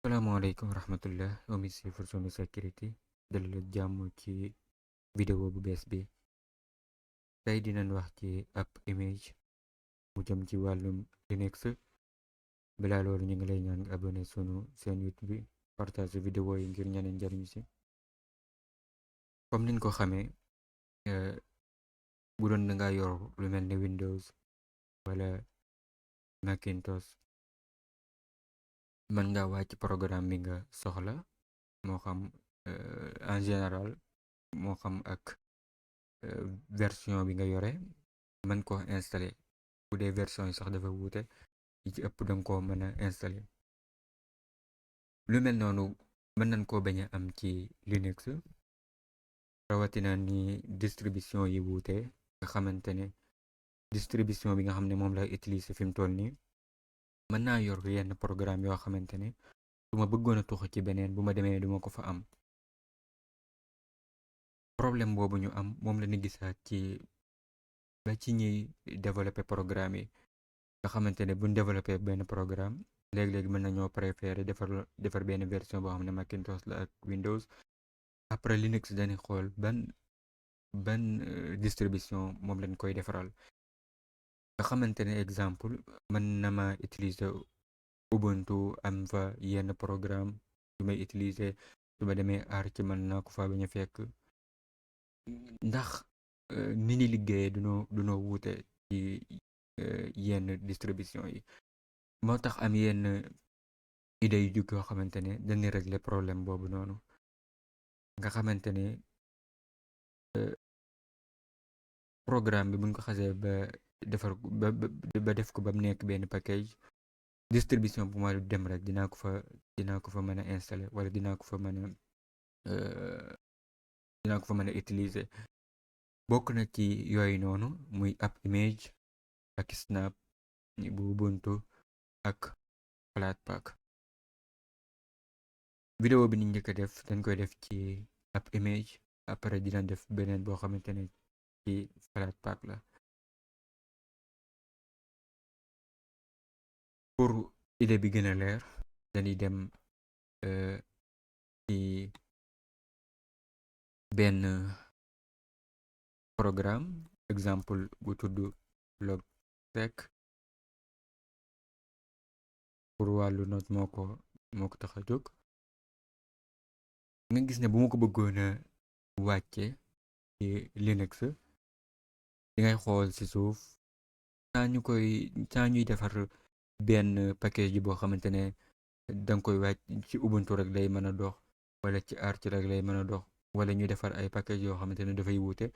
Salaamaaleykum wa rahmatullah yow mi si Sunu Security dalal ak jàmm ci vidéo bu bees bi. Tey dinañ wax ci app image mu jëm ci wàllum Linux. Balaa loolu ñu ngi lay ñaan nga abonné sunu seen YouTube bi partage vidéo yi ngir ñeneen njariñu si. Comme niñ ko xamee bu doon da nga yor lu mel ne Windows wala Macintosh, mën nga wàcc programme bi nga soxla, moo xam en général moo xam ak version bi nga yore, mën koo installé. Bu dee version yi sax dafa wuute, yi ci ëpp danga koo mën a installé. Lu mel noonu mën nañ koo bañ a am ci Linux, rawatina ni distribution yi wuute, nga xamante ne distribution bi nga xam ne moom lay utiliser fi mu toll nii mën naa yor yenn programme yoo xamante ne su ma bëggoon a tuxu ci beneen bu ma demee duma ko fa am. Problème boobu ñu am moom la ñu gisaat ci ba ci ñuy développer programme yi, nga xamante ne buñ développer benn programme léeg-léeg mën nañoo préférer defar benn version boo xam ne Macintosh la ak Windows. Après Linux dañuy xool ban distribution moom lañ koy defaral. Nga xamante ne exemple mën na ma utiliser Ubuntu, am fa yenn programme su may utiliser su ma demee Arch mën naa ko fa bañ a fekk, ndax ni ñuy liggéeyee dunoo wuute ci yenn distribution yi. Moo tax am yenn idée yu jug yoo xamante ne dañuy régler problème boobu noonu, nga xamante ne programme bi buñ ko xasee ba defar ba def ko ba mu nekk benn package, distribution bu ma dem rek dinaa ko fa mën a installer wala dinaa ko fa mën a utiliser. Bokk na ci yooyu noonu muy app image ak snap bu Ubuntu ak Flatpak. Vidéo bi ni njëkk a def dañ koy def ci app image, après dina def beneen boo xamante ne ci Flatpak la. Pour idée bi gën a leer dañuy dem ci benn programme exemple bu tudd Logitech. Pour wàllu note moo ko tax a jóg. nga gis ne bu ma ko bëggoon a wàcce ci Linux, di ngay xool ci suuf saa ñuy defar benn package boo xamante ne danga koy wàcc ci Ubuntu rek lay mën a dox, wala ci Arch rek lay mën a dox, wala ñu defar ay package yoo xamante ne dafay wuute.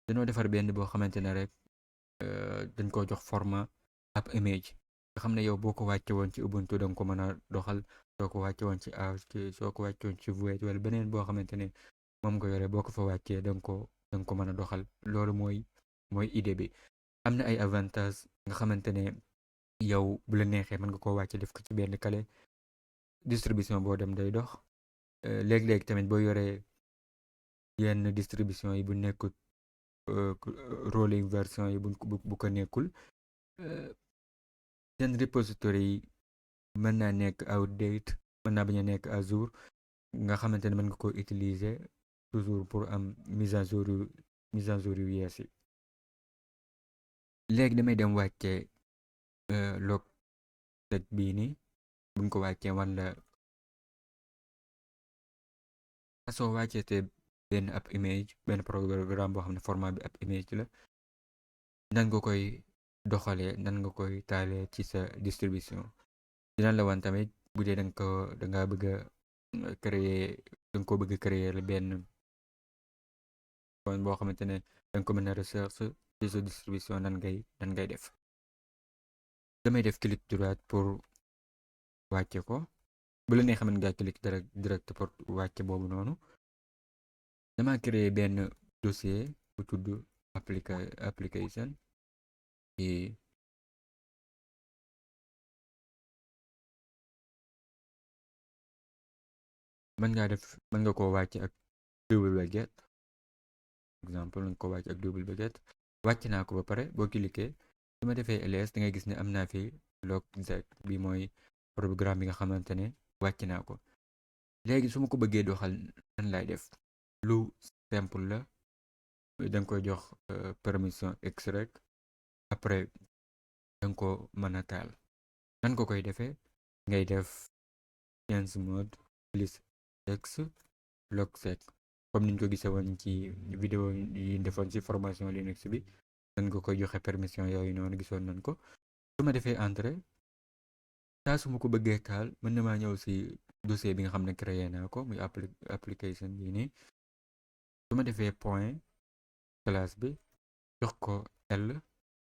dañoo defar benn boo xamante ne rek dañ ko jox format app image, nga xam ne yow boo ko wàcce woon ci Ubuntu danga ko mën a doxal, soo ko wàcce woon ci Arch, soo ko wàcce woon ci Vuet wala beneen boo xamante ne moom nga yore, boo ko fa wàccee danga ko mën a doxal. Loolu mooy idée bi. Am na ay avantage nga xamante ne yow bu la neexee mën nga koo wàcce def ko ci benn clé, distribution boo dem day dox. Léeg-léeg tamit boo yoree yenn distribution yi bu nekkul rolling version yi bu ko nekkul, seen repository yi mën naa nekk outdate, mën naa bañ a nekk à jour, nga xamante ne mën nga ko utiliser toujours pour am mise à jour yu yees yi. Léegi damay dem wàcce Logitech bii nii. buñ ko wàccee wan la soo wàccee te benn app image, benn programme boo xam ne format bi app image la, nan nga koy doxalee, nan nga koy taalee ci sa distribution. dina la wan tamit bu dee danga bëgg a créer danga ko bëgg a créer benn kon boo xamante ne danga ko mën a recherche ci sa distribution nan ngay def. damay def clic droit pour wàcce ko. bu la neexee mën ngaa clic direct pour wàcce boobu noonu. dama créer benn dossier bu tudd application et mën nga koo wàcce ak double baguette. exemple mën nga koo wàcce ak double baguette. wàcc naa ko ba pare, boo cliquer su ma defee ls da ngay gis ne am naa fi Logitech bi mooy programme bi nga xamante ne wàcc naa ko léegi su ma ko bëggee doxal nan lay def lu simple la danga koy jox permission x rek après danga ko mën a taal nan ko koy defee ngay def change mode plus x logsec comme niñ ko gisee woon ci vidéo yi defoon ci formation Linux bi nan nga koy joxe permission yooyu noonu gisoon nañ ko su ma defee entrée saa su ma ko bëggee taal mën na maa ñëw si dossier bi nga xam ne créé naa ko muy application bii nii su ma defee point classe bi jox ko L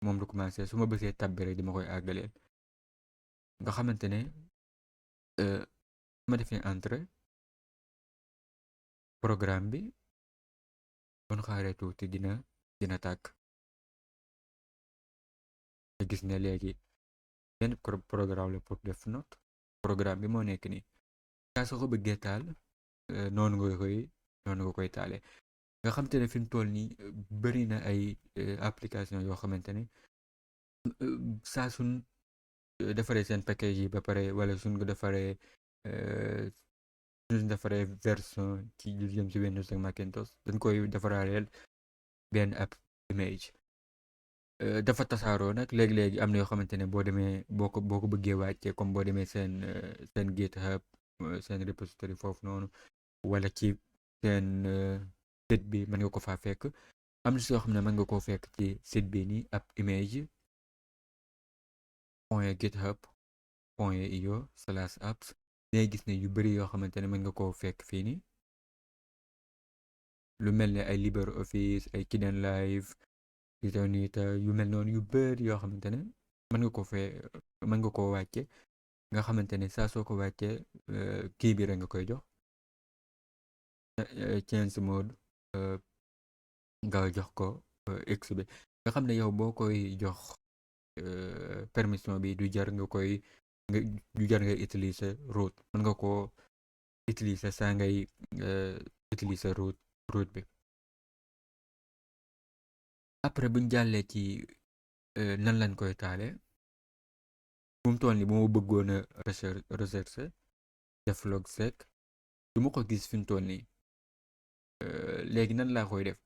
moom lu commencé su ma bësee tab bi rek dama koy àggaleel nga xamante ne su ma defee entrée programme bi bon xaaree tuuti dina tàkk te gis ne léegi benn programme la pour def note programme bi moo nekk nii saa soo ko bëggee taal noonu nga koy taale nga xamante ne fi mu toll nii bëri na ay application yoo xamante ne saa suñ defaree seen package yi ba pare wala suñ ko defaree version ci lu jëm ci Windows ak Macintosh dañ koy defaraaleel benn app image dafa tasaaroo nag léegi-léegi am na yoo xamante ne boo ko bëggee wàccee comme boo demee seen GitHub seen repository foofu noonu wala ci seen site bi mën nga ko faa fekk am na si yoo xam ne mën nga koo fekk ci site bi nii app image .github.io/apps ngay gis ne yu bari yoo xamante ne mën nga koo fekk fii nii lu mel ne ay LibreOffice ay Kdenlive Itonita yu mel noonu yu bari yoo xamante ne mën nga koo wàcce nga xamante ne saa soo ko wàccee kii bi rek nga koy jox change mode nga jox ko x bi nga xam ne yow boo koy jox permission bi du jar ngay utiliser root mën nga koo utiliser saa ngay utiliser root bi après buñ jàllee ci nan lañ koy taale bu mu toll ni bu ma bëggoon a recherche def logsec du ma ko gis fi mu toll nii léegi nan laa koy def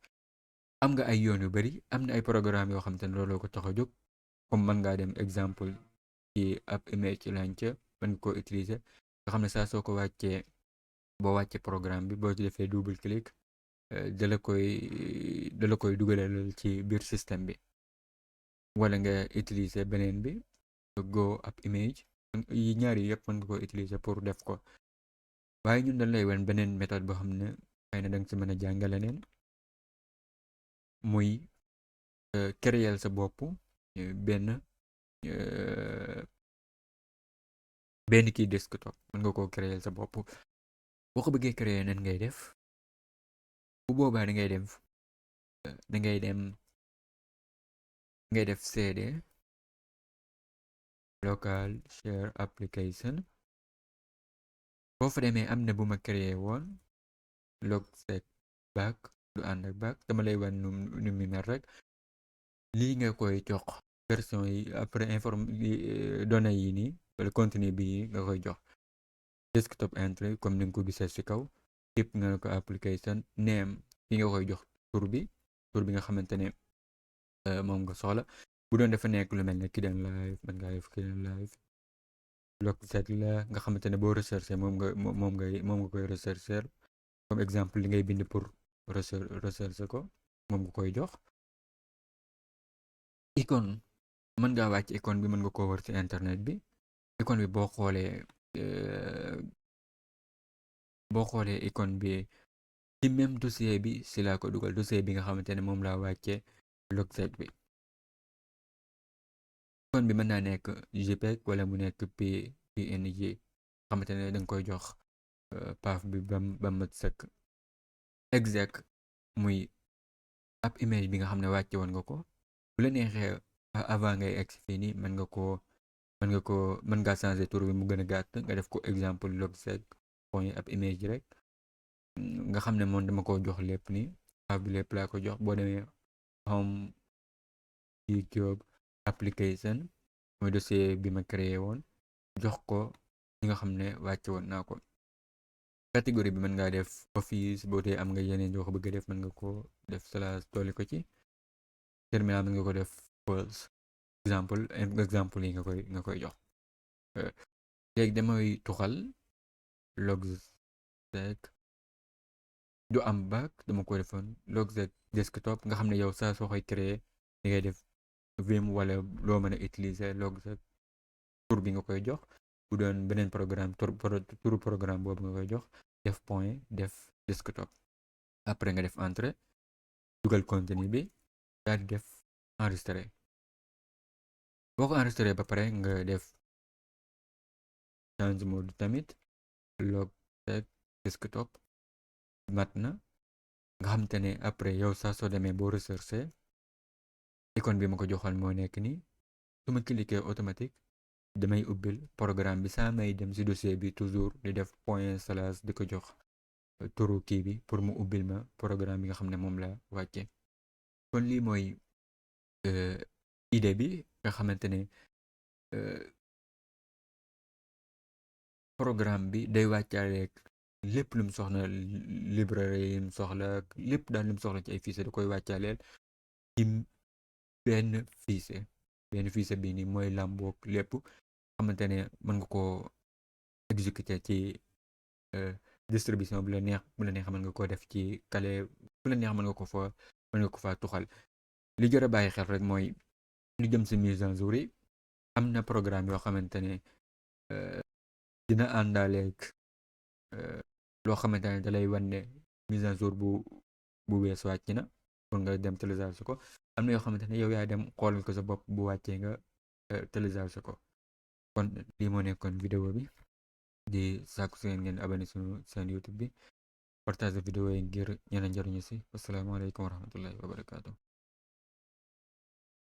am nga ay yoon yu bari am na ay programme yoo xam te ne looloo ko tax a jóg comme mën ngaa dem exemple ci app image launcher mën nga koo utiliser nga xam ne saa soo ko wàccee boo wàccee programme bi boo ci defee double clic dala koy dugalal ci biir système bi wala nga utiliser beneen bi go app image yi ñaar yi yëpp mën nga ko utiliser pour def ko waaye ñun dañ lay wan beneen méthode boo xam ne xëy na danga ci mën a jàngale neen muy créer sa bopp benn kii desktop mën nga koo créer sa bopp boo ko bëggee créer nan ngay def bu boobaa da ngay def cd local share application boo fa demee am na bu ma créer woon logsec back du ànd ak back dama lay wan nu mu mel rek lii nga koy jox version yi après données yi nii wala contenu bi nga koy jox desktop entry comme ni nga ko gisee ci kaw type nga ko application name fi nga koy jox tur bi nga xamante ne moom nga soxla bu doon dafa nekk lu mel ne Kdenlive mën ngaa def Kdenlive logsec la nga xamante ne boo recherché moom nga koy rechercher comme exemple li ngay bind pour recherche ko moom nga koy jox icône mën ngaa wàcc icône bi mën nga koo wër ci internet bi icône bi boo xoolee icône bi ci même dossier bi si laa ko dugal dossier bi nga xamante ne moom laa wàcce logsec bi icône bi mën naa nekk JPEG wala mu nekk PNG xamante ne danga koy jox path bi ba mat sëkk exec muy app image bi nga xam ne wàcce woon nga ko bu la neexee avant ngay egg fii nii mën ngaa changer tur bi mu gën a gàtt nga def ko exemple logsec point app image rek nga xam ne moom dama ko jox lépp nii path bi lépp laa ko jox boo demee home YouTube application mooy dossier bi ma créé woon jox ko li nga xam ne wàcce woon naa ko. catégorie bi mën ngaa def office boo dee am nga yeneen yoo ko bëgg a def mën nga ko def slash dolli ko ci. terminal mën nga ko def false exemple yi nga koy jox. léegi damay tuxal logsec du am back dama ko defoon logsec desktop nga xam ne yow saa soo koy créer da ngay def vim wala loo mën a utiliser logsec tur bi nga koy jox bu doon beneen programme turu programme boobu nga koy jox def point def desktop après nga def entrée dugal contenu bi daal di def enregistré boo ko enregistré ba pare nga def change mode tamit logtech desktop mat na nga xam te ne après yow saa soo demee boo recherché icône bi ma ko joxoon moo nekk nii su ma cliquer automatique damay ubbil programme bi saa may dem si dossier bi toujours di def point slash di ko jox turu kii bi pour mu ubbil ma programme bi nga xam ne moom la wàcce kon lii mooy idée bi nga xamante ne programme bi day wàccaale lépp lu mu soxla librairie yi mu soxla lépp daal lu mu soxla ci ay fichier da koy wàccaaleel ci benn fichier bi nii mooy làmboog lépp xamante ne mën nga koo exécuter ci distribution bu la neex mën nga koo def ci kale bu la neex mën nga ko fa tuxal li jar a bàyyi xel rek mooy lu jëm si mise en jour yi am na programme yoo xamante ne dina àndaaleeg loo xamante ne dalay wan ne mise en jour bu wees wàcc na pour nga dem télécharge ko am na yoo xamante ne yow yaa dem xoolal ko sa bopp bu wàccee nga télécharge ko kon lii moo nekkoon vidéo bi di sàkku si ngeen abonné suñu seen YouTube bi partage vidéo yi ngir ñeneen njariñu si asalaamaaleykum wa rahmatullahi wa barakaatu